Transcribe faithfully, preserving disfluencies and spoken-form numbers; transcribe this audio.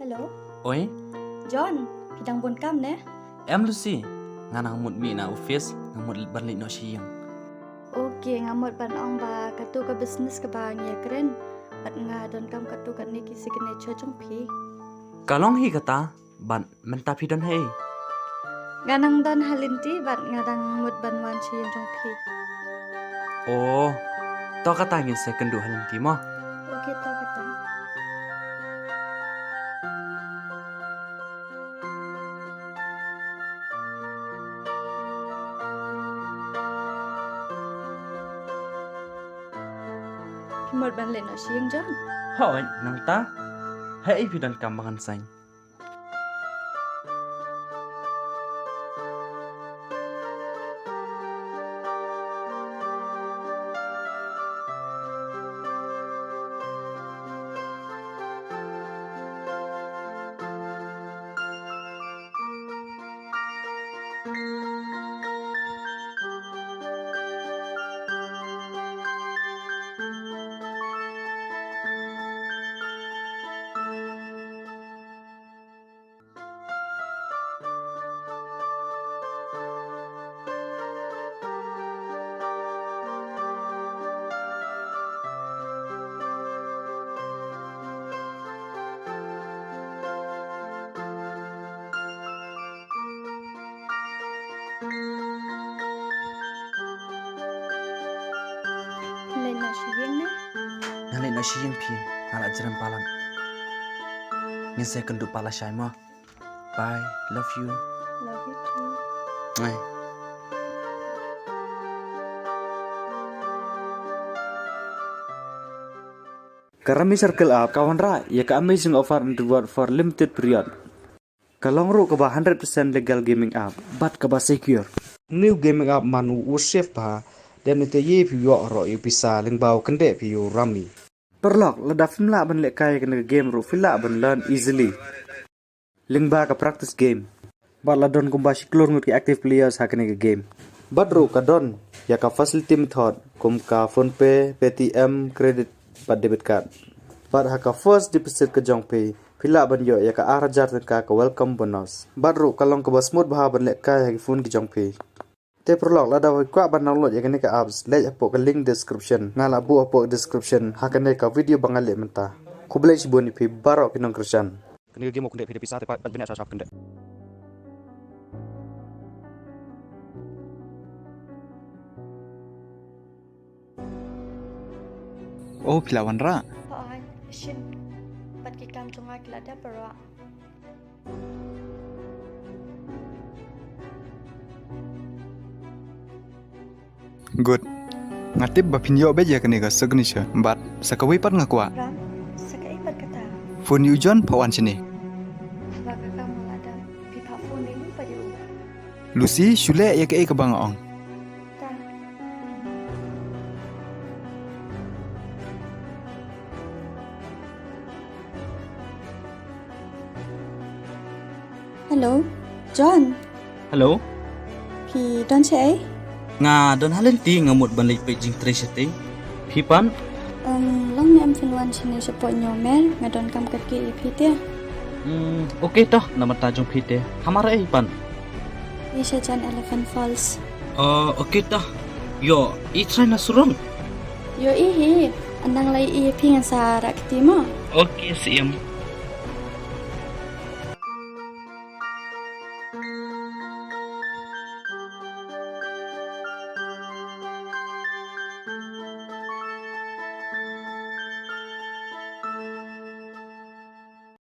Hello. Oi. John, phi dang bun kam ne? Em Lucy, nga nang mut mih na office, nga mut ban leit noh sha ïing. Okay, nga mut ban ong ba katu ka business kaba ngi ïa kren, bad nga donkam katu kane ki signature jong phi. Ka long hi kata, bad mynta phi don haei? Nga nang don ha lynti bad nga dang mut ban wan sha ïing jong phi. Oh, to kata ngin sa ïakynduh ha lynti mo. Okay, to kata. Phi mut ban leit noh sha ïing, John? Hooid, nangta. Haei phi donkam ba ngan saiñ? Leit noh sha ïing ne? Nga leit noh sha ïing phi, nga la jrem palat. Ngin sa ïakynduh pat lashai mo. Bye, love you. Love you too. Bye. Ka Rummy Circle app ka wanrah ïa ka amazing offer and reward for limited period. Ka long ruh kaba hundred percent legal gaming app bad kaba secure. New gaming app man u u safe bha. Dep nangta ïa phi ïoh ruh ïa u pisa lyngba u kyndit phi ïa u Rummy. Paralok, lada phim lah ban lehkai ïa kane ka game ruh phi lah ban learn easily lyngba ka practice game. Bad la don kumba shi klur ngut ki active players ha kane ka game. Bad ruh ka don ïa ka facility method kum ka PhonePe, Paytm, credit bad debit card. Bad ha ka first deposit ka jong phi, phi lah ban ïoh ïa ka ar hajar tyngka ka welcome bonus. Bad ruh ka long kaba smooth bha ban lehkai ha ki phone ki jong phi. Te paralok, lada phi kwah ban download ïa kane ka apps, leit hapoh ka link description. Nga la buh hapoh description ha kane ka video ba nga leh mynta. Khublei shibun ïa phi baroh ki nongkyrshan. Kane ka game u kyndit phi da pisa te pat bad bniah sha sha kyndit. Oh, phi la wanrah? Hooid, shin. Bad ki kam jong nga ki la dep baroh. Good. Nga tip ba phin ïoh beit ïa kane ka signature, bad sa kawei pat nga kwah. Ram, sa kaei pat kata? Phone ïa u John phah wan shane. Haba ka kam nga la dep, phi phah phone ïa u pat ïa u. Lucy, shu leh ïa kaei kaba nga ong. Ta. Hello, John. Hello. Phi don shaei? Nga don ha lynti, nga mut ban leit peit jingtrei shatei. Phi pat? Um, long ne em phin wan shane shapoh Ñiewmer, nga donkam katki ïa phi te. Hmm, okay to, na bynta jong phi te. Ha marei pat? Ïa sha jan Elephant Falls. Oh, okay to. Ïoh, i trai na surok. Ïoh i hi, nang leit ïa phi ngan sa rah kti mo. Okay, siem.